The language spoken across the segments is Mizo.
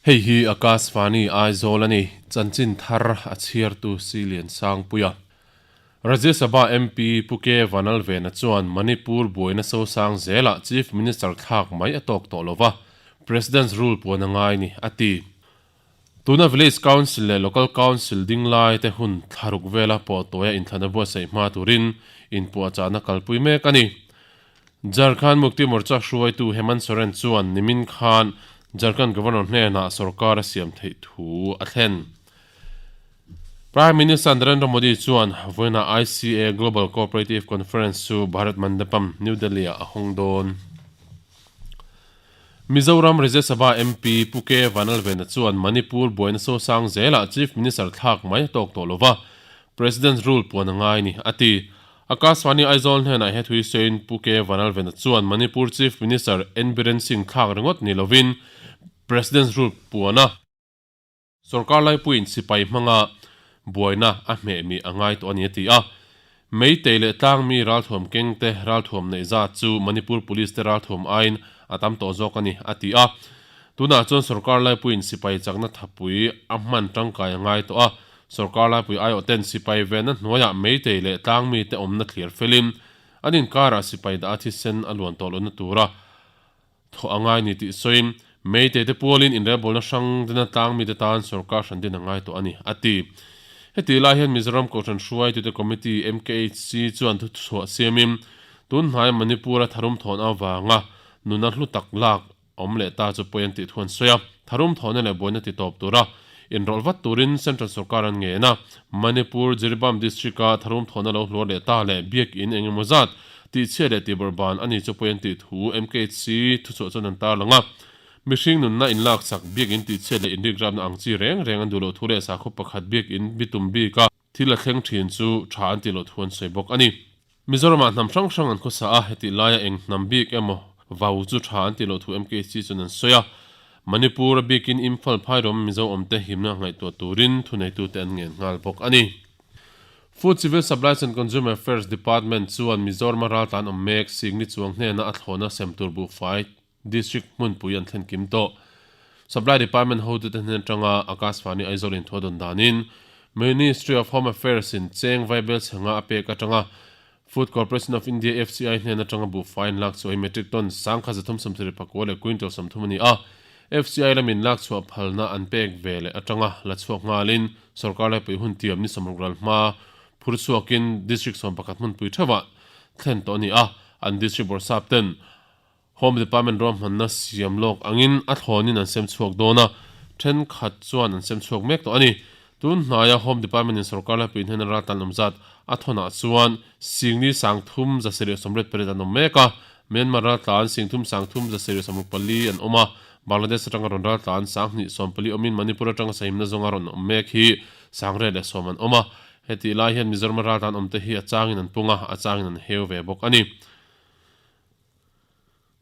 Hei hi Akashvani Aizawl a ni, chanchin thar a chhiartu Silian Sangpuia. Rajya Sabha MP Pu K Vanlalvena chuan Manipur buaina sosang zelah Chief Minister thlak mai a tawk tawh lova, President's Rule puan a ngai ni, a ti. Tuna Village Council leh Local Council ding lai te hun thlaruk vela pawh tawia inthlana buatsaih hma turin inpuahchahna kalpui mek a ni. Jharkhand Mukti Morcha hruaitu Hemant Soren chuan nimin khan Jharkhand Governor hnenah sorkar a siam theih thu a thlen. Prime Minister Narendra Modi chuan vawiina ICA Global Cooperative Conference chu Bharat Mandapam, New Delhi-ah a hawng dawn. Mizoram Rajya Sabha MP Pu K Vanlalvena chuan Manipur buaina sosang zelah Chief Minister thlak mai a tawk tawh lova, President's Rule puan a ngai ni, a ti. Akashvani Aizawl hnenah he thui sawiin Pu K Vanlalvena chuan Manipur Chief Minister N Biren Singh thlak ringawt ni lovin President's Rule puan a Sorkar laipuiin sipai hmanga buaina a hmeh mi a ngai tawh a ni a ti a. Meitei leh tlangmi ralthuam kengte ralthuam neih zat chu Manipur Police te ralthuam aiin a tam tawh zawk a ni a ti a. Tunah chuan sorkar laipuiin sipai chakna thapui a hman tangkai a ngai tawh a. Sorkar laipui aiawh ten sipai venna hnuaiah meitei leh tlangmi te awmna thlir felin an inkarah sipai dah a thisen a luan tawh lohna tura Thawh a ngai ni tih sawiin, Meitei te pualin inrelbawlna hrang dena tlang mite tan sorkar hran din a ngai tawh a ni, a ti. Heti lai hian Mizoram Kohhran Hruaitute Committee, MKHC, chuan thuchhuah siamin, tun hnaia Manipur-a tharum thawn avanga nuna hlu tak lak awm leh ta chu pawi an tih thu an sawi a. Tharum thawhna leh buaina ti tawp tura inrawlh vat turin Central sorkar an ngen a. Manipur, Jiribam District-a tharum thawhna lo hluar leh ta leh biakinn eng emaw zat Tihchhia leh tihbawrhban a ni chu pawi an tih thu MKHC thuchhuah chuan an tarlang a. Mihring nunna inlaksak, biakinn tihchhiat leh inrikrapna ang chi reng reng an duh loh thu leh sakhaw pakhat biakinn bitum bika thil a thleng thin chu tha an tih loh thu an sawi bawk a ni. Mizoramah hnam hrang hrang an khawsa a, hetih laia eng hnam bik emaw vau chu tha an tih loh thu MKHC chuan an sawi a. Manipur a bikin Imphal phairawm Mizo awmte himna ngaihtuah turin thuneitute an ngen nghal bawk a ni. Food Civil Supplies and Consumer Affairs Department chuan Mizoram-a raltlan awm mek Singni chuang hnena a thlawhna sem tur buhfai District hmunpui an thlen kim tawh. Supply Department hotute hnen atanga Akashvani Aizawl inthuah dawn danin Ministry of Home Affairs in cheng vaibel chhenga a pek atanga Food Corporation of India, FCI, hnen atanga buhfai an lak chhuah hi metric ton 1374 leh quintal 30 a ni a. FCI lamin lak chhuah phalna an pek ve leh atanga la chhuak nghalin sorkar laipui hun tiam ni sawmruk ral hma phur chhuakin District 11 hmunpui theuhah thlen tawh a ni a, an District Bawrhsap ten Home Department ruahmanna siam lawk angin a thlawnin an sem chhuak dawn a, thenkhat chuan an sem chhuak mek tawh a ni. Tun hnaia Home Department in sorkar laipui hnena raltlan awm zat a thawnah chuan Singni Sangthum zasarih sawmriat pariat an awm mek a, Myanmar raltlan Singthum Sangthum zasarih 64 an awm a, Bangladesh atanga rawn raltlan Sanghnih 14 awmin Manipur atanga sahimna zawnga rawn awm mek hi Sangriat leh sawm an awm a. Hetih lai hian Mizoram raltlan awmte hi a changin an pung a, a changin an heu ve bawk a ni.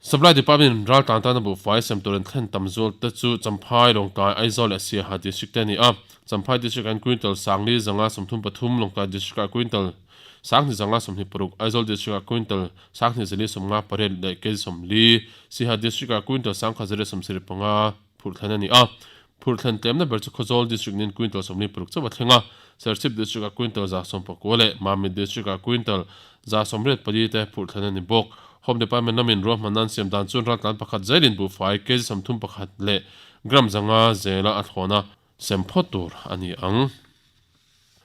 Supply Department raltlan tana buhfai sem tur an thlen tam zual te chu Champhai, Lawngtlai, Aizawl leh Siaha District te a ni a. Champhai District ah hian quintal sangli zanga 33, Lawngtlai District ah quintal sanghnih zanga 26, Aizawl District ah quintal sanghnih zali 58 leh kg 40, Siaha District ah quintal sangkhat zali 75 phurh thlen a ni a. Phurh thlen tlemna ber chu Khawzawl District nin quintal 46 chauh a thleng a, Serchhip District ah quintal 19 leh Mamit District ah quintal 84 te phurh thlen a ni bawk. Home Department lamin ruahmanna an siam dan chuan raltlan pakhat zelin buhfai kg 31 leh gram 5 zela a thlawn a sem phawt tur a ni ang.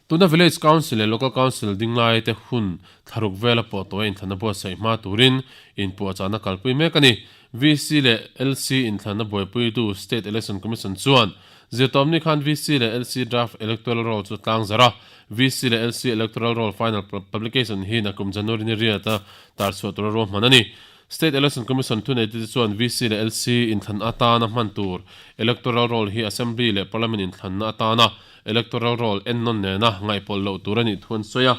Tuna Village Council leh Local Council ding lai te hun thlaruk vela pawh tawia inthlanna buatsaih hma turin inpuahchahna kalpui mek a ni. VC leh LC inthlanna buaipuitu State Election Commission chuan zirtawmni khan VC leh LC Draft Electoral Roll chu tlang zarh a, VC leh LC Electoral Roll Final Publication hi nakum January ni riata tarchhuah tura ruahman a ni. State Election Commission thuneitute chuan VC leh LC inthlan atana hman tur Electoral Roll hi Assembly leh Parliament inthlanna atana Electoral Roll ennawn nena ngaihpawlh loh tur a nih thu an sawi a.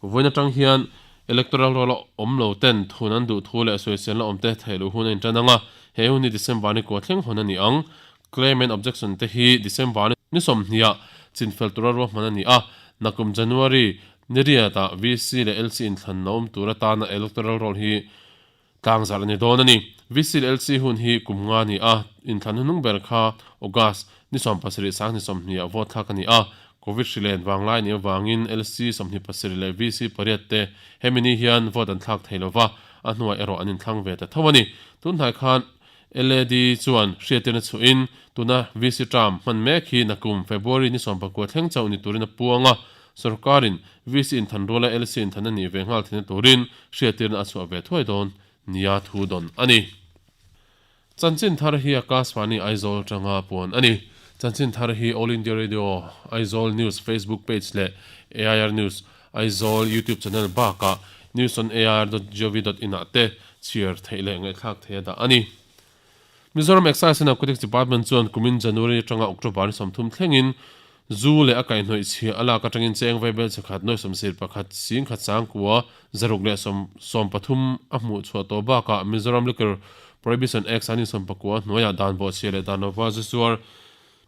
Vawiin atang hian Electoral Roll a awm lo ten thun an duh thu leh sawiselna awmte theih loh hun a intan ang a, he hun hi December ni kua thleng hawn a ni ang. Claim and Objection te hi December ni sawmhniah chinfel tura ruahman a ni a, nakum January ni riatah VC leh LC inthlanna awm tur atana Electoral Roll hi. Tlangzarh a ni dawn a ni. VC leh LC hun hi kum nga a ni a, inthlan hnuhnung ber kha August ni 70 20 ah vote thlak a ni a. Covid hri len vanglai a nih avangin LC 27 leh VC pariat te hemi ni hian vote an thlak thei lova, a hnuah erawh an inthlang ve ta tho a ni. Tunhnai khan LAD chuan hriattirna chhuahin tuna VC term hman mek hi nakum February ni 19 thleng chauh ni turin a puang a, Sorkarin VC inthan ruala LC inthan a nih ve nghal theihna turin hriattirna a chhuah ve thuai dawn nia thu dawn a ni. Chanchin thar hi Akashvani Aizawl atanga puan a ni. Chanchin thar hi All India Radio Aizawl News Facebook page leh AIR News Aizawl YouTube channel bakah newsonair.gov.in ah te chhiar theih leh ngaihthlak theih a dah a ni. Mizoram Excise and Narcotics Department chuan kumin January atanga October ni 30 thlengin zu leh a kaihhnawih chhia a lak atangin cheng vaibel chhe khat nuai sawmsir pakhat sing khat sangkua zaruk leh sawm 13 a hmuh chhuah tawh bakah Mizoram Liquor Prohibition Act sangni 19 hnuaiah dan bawhchhia leh dan lova zu zuar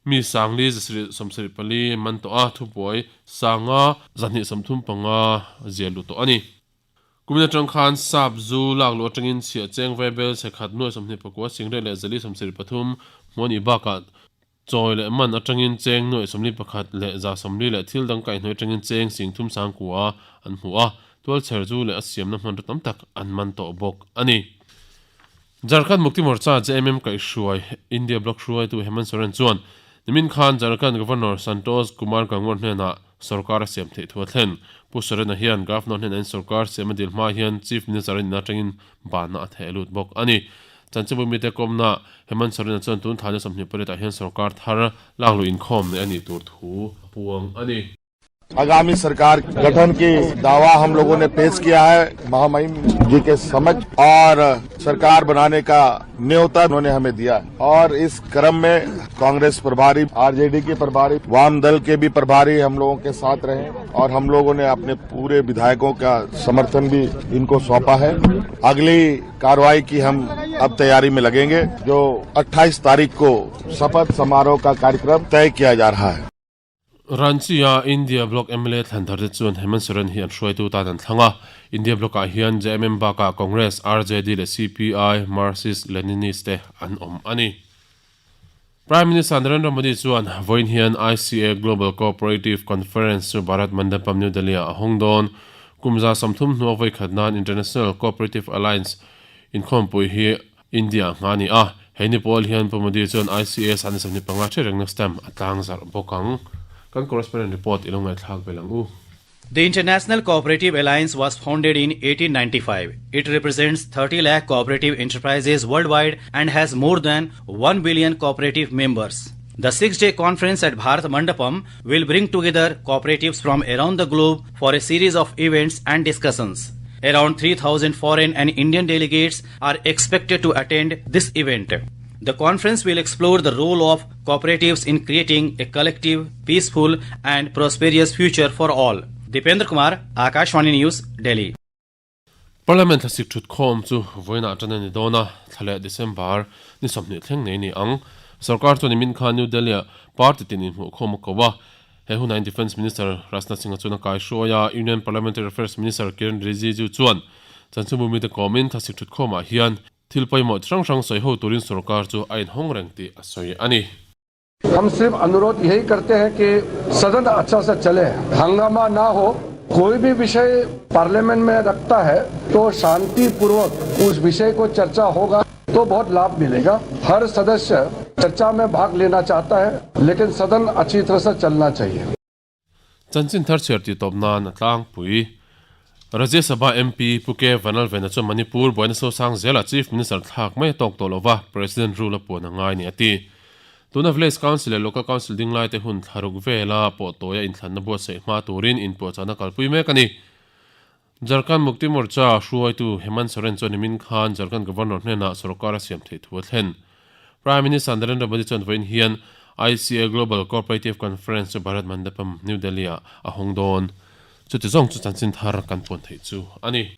mi sangli zasarih 74 man tawh a, thubuai sanga 235 ziah luh tawh a ni. Kumin atang khan sap zu lak luh atangin chhiah cheng vaibel chhe khat nuai 29 singret leh zali 73 hmuh a nih bakah chawi leh man atangin cheng nuai 41 leh 140 leh thil dang kaihhnawih atangin cheng sing thum sangkua an hmu a, tualchher zu leh a siamna hmanraw tam tak an man tawh bawk a ni. Jharkhand Mukti Morcha, JMM, kaihhruai India Bloc hruaitu Hemant Soren chuan nimin khan Jharkhand Governor Santosh Kumar Gangwar hnenah sorkar a siam theih thu a thlen. Pu Soren-a hian Governor hnenah in sorkar siam a dil hma hian Chief Minister a nihna atangin banna a theh lut bawk a ni. Chanchinbu mite kawmna Hemant Soren-a chuan tun thla ni 28 ah hian sorkar thar lakluh inkhawm neih a nih tur thu a puang a ni. आगामी सरकार गठन की दावा हम लोगों ने पेश किया है महामहिम जी के समक्ष और सरकार बनाने का न्योता उन्होंने हमें दिया है और इस क्रम में कांग्रेस प्रभारी, आरजेडी के प्रभारी, वाम दल के भी प्रभारी हम लोगों के साथ रहे और हम लोगों ने अपने पूरे विधायकों का समर्थन भी इनको सौंपा है। अगली कार्रवाई की हम अब तैयारी में लगेंगे, जो 28 तारीख को शपथ समारोह का कार्यक्रम तय किया जा रहा है। Ranchi-a India Bloc mla thlan tharte chuan Hemant Soren hi an hruaitu tan an thlang a. India Bloc-ah hian JMM bakah Congress, RJD leh CPI, Marxist Leninist te an awm a ni. Prime Minister Narendra Modi chuan vawiin hian ICA Global Cooperative Conference chu Bharat Mandapam, New Delhi-ah a hawng dawn. Kum 30 hnua vawi khat nan International Cooperative Alliance inkhawmpui hi India a hma a ni a, hei ni pawl hian Pu Modi chuan ICA sahni 25 hre rengna stamp a tlang zarh bawk ang. Kan correspondent report i lo ngaihthlak vel ang u. The International Cooperative Alliance was founded in 1895. It represents 30 lakh cooperative enterprises worldwide and has more than 1 billion cooperative members. The 6-day conference at Bharat Mandapam will bring together cooperatives from around the globe for a series of events and discussions. Around 3,000 foreign and Indian delegates are expected to attend this event. The conference will explore the role of cooperatives in creating a collective, peaceful and prosperous future for all. Dipendra Kumar, Akashvani News, Delhi. Parliament thlasik thutkhawm chu vawiinah tan a ni dawn a, thla leh December ni 20 thleng nei a ni ang. Sorkar chuan nimin khan New Delhi-ah party tin inhmuhkhawm a ko a, he hunah hian Defence Minister Rajnath Singh-a chuan a kaihruai a, Union Parliamentary Affairs Minister Kiren Rijiju chuan chanchinbu mite kawmin thlasik thutkhawmah hian thil pawimawh chi hrang hrang sawi ho turin sorkar chu a inhawng reng tih a sawi a ni. हम सिर्फ अनुरोध यही करते हैं कि सदन अच्छा से चले, हंगामा ना हो। कोई भी विषय पार्लियामेंट में रखता है तो शांतिपूर्वक उस विषय को चर्चा होगा तो बहुत लाभ मिलेगा। हर सदस्य चर्चा में भाग लेना चाहता है, लेकिन सदन अच्छी तरह से चलना चाहिए। Chanchin thar chhiar tih tawp nan a tlangpui. Rajya Sabha MP Pu K Vanlalvena chuan Manipur buaina sosang zelah Chief Minister thlak mai a tawk tawh lova, President rule a puan a ngai ni a ti. Tuna Village Council leh Local Council ding laite hun thlaruk vela pawh tawia inthlanna buatsaih hma turin inpuahchahna kalpui mek a ni. Jharkhand Mukti Morcha hruaitu Hemant Soren chuan nimin khan Jharkhand Governor hnenah sorkar a siam theih thu a thlen. Prime Minister Narendra Modi chuan vawiin hian ICA Global Cooperative Conference chu Bharat Mandapam, New Delhi ah a hawng dawn. Chuti zawng chu chanchin thar kan puan theih chu a ni.